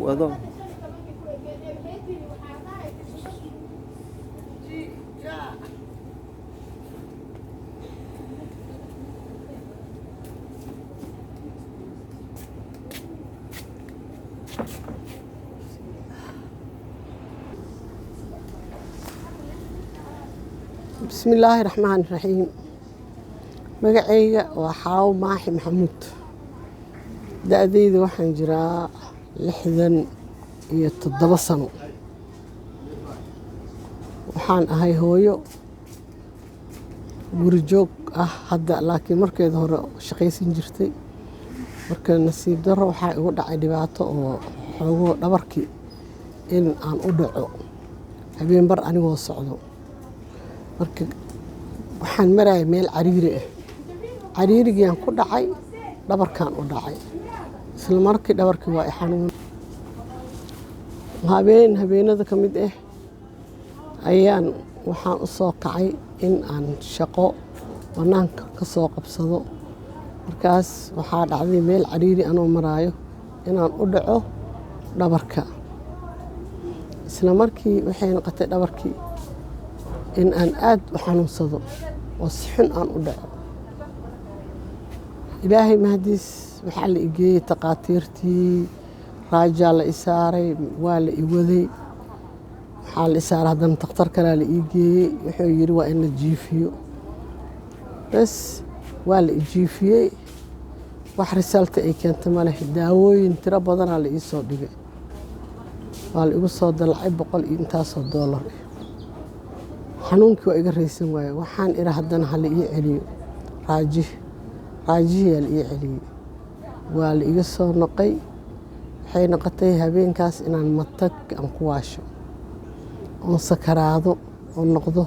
Wado. Bismillaahi raxmaani raxiim. Magacayga waa Xaawo Maaxi Maxamuud. Da-dayda waxaan jiraa 67 sano. Waxaan ahay hooyo guri joog ah hadda, laakiin markeeda hore shaqaysan jirtay. Marka nasiib darro waxaa igu dhacay dhibaato oo xoogoo dhabarkii in aan u dhaco habeen bar anigoo socdo. Marka waxaan maraya meel cariiri ah, cariirigiiaan ku dhacay, dhabarkaan u dhacay. Isla markii dhabarkii waa i xanuun. Habeen habeenada ka mid ah ayaan waxaan u soo kacay in aan shaqo bannaanka ka soo qabsado. Markaas waxaa dhacday meel cariiri anoo maraayo inaan u dhaco dhabarka. Isla markii waxay noqotay dhabarkii in aan aad u xanuunsado oo si xun aan u dhaco. Ilaahay mahadiis, waxaa la igeeyey takhaatiirtii, raajaa la i saaray, waa la i waday. Waxaa la i saaray haddana takhtar kalea la ii geeyey. Wuxuu yidhi waa in la jiifiyo. Bes waa la i jiifiyey. Wax risalta ay keenta ma leh. Daawooyin tiro badanaa la ii soo dhigay, waa la igu soo dalacay boqol iyo intaasoo doolar. Xanuunkii waa iga raysan waaye. Waxaan idhi haddana ha la ii celiyo raajih. Raajihiyaa la ii celiyey, waa la iga soo noqay. Waxay noqotay habeenkaas inaan matag aan ku waasho oon sakaraado oon noqdo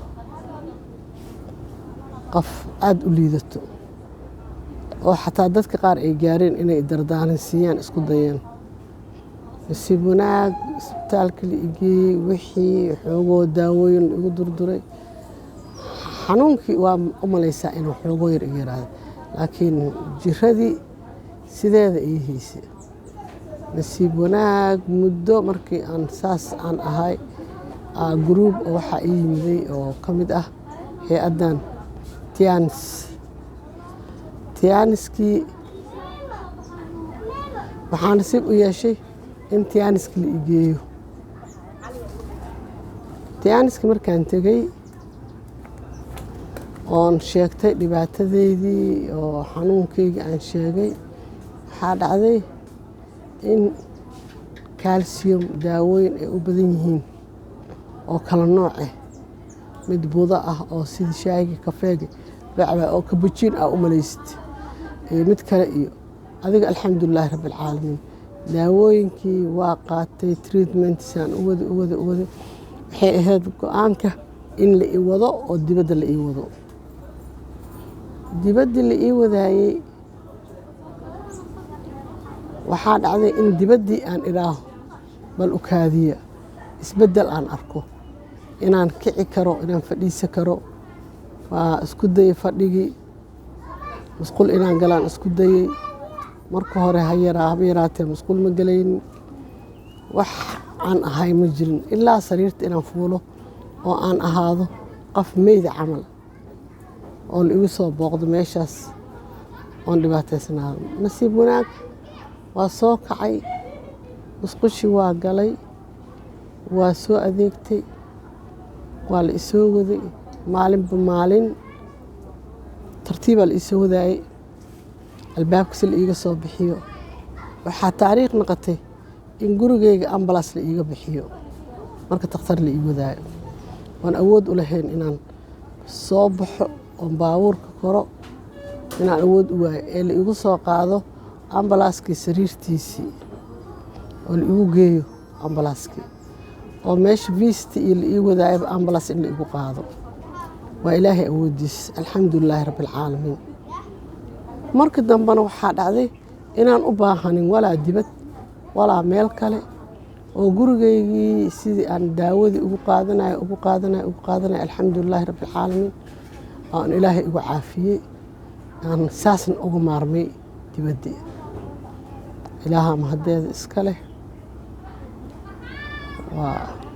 qof aada u liidato, oo xataa dadka qaar ay gaareen inay dardaaran siiyaan isku dayeen. Nasiib wanaag, isbitaalka la igeeyey, wixii xoogoo daawooyin la igu durduray, xanuunkii waa u malaysaa inuu xoogoo yar iga yaraado, laakiin jiradii sideeda ii haysay. Nasiib wanaag, muddo markii aan saas aan ahay, group oo waxaa ii yimiday oo ka mid ah hay-addan Tiens. Tienskii waxaa nasiib u yeeshay in Tienski la igeeyo. Tienski markaan tegey oon sheegtay dhibaatadeydii oo xanuunkeyga aan sheegay, waxaa dhacday in calcium daawooyin ay u badan yihiin oo kala nooc ah, mid budo ah oo sida shaahiga kafeega loo cabaa oo kabujiin ah u malaysid, iyo mid kale iyo adiga. Alxamdulilaahi rabbi alcaalamiin, daawooyinkii waa qaatay. Treatmentsaan u wada u wada u wada. Waxay ahayd go-aanka in la ii wado oo dibadda la ii wado. Dibaddii la ii wadaayey, waxaa dhacday in dibaddii aan idhaaho bal ukaadiya, isbeddel aan arko, inaan kici karo, inaan fadhiisan karo. Waa isku dayey fadhigii, musqul inaan galaan isku dayey. Marka hore ha yaraa haba yaraatee musqul ma gelaynin. Wax aan ahay ma jirin ilaa sariirta inaan fuulo oo aan ahaado qof meyda camal oo la igu soo booqdo meeshaas oon dhibaataysnaado. Nasiib wanaag, waa soo kacay, musqushii waa galay, waa soo adeegtay, waa la isoo waday. Maalinba maalin tartiibaa la isoo wadaayey albaabka si la iiga soo bixiyo. Waxaa taariikh noqotay in gurigeyga ambulance la iiga bixiyo marka takhtar la ii wadaayo, oon awood u lahayn inaan soo baxo oon baabuurka koro, inaan awood u waayo ee la igu soo qaado ambalaaskii sariirtiisii oo la igu geeyo ambalaaskii oo meesha visti iyo la ii wadaayaba ambalaas in la igu qaado. Waa Ilaahay awoodiis, alxamdulilaahi rabbi alcaalamiin. Marka dambena waxaa dhacday inaan u baahanin walaa dibad walaa meel kale, oo gurigeygii sidii aan daawadii ugu qaadanayo, ugu qaadanayo, ugu qaadanayo, alxamdulilaahi rabbi alcaalamiin, aan Ilaahay igu caafiyey, aan saasna uga maarmay dibaddii. Ilaaha mahadeeda iska leh. Waa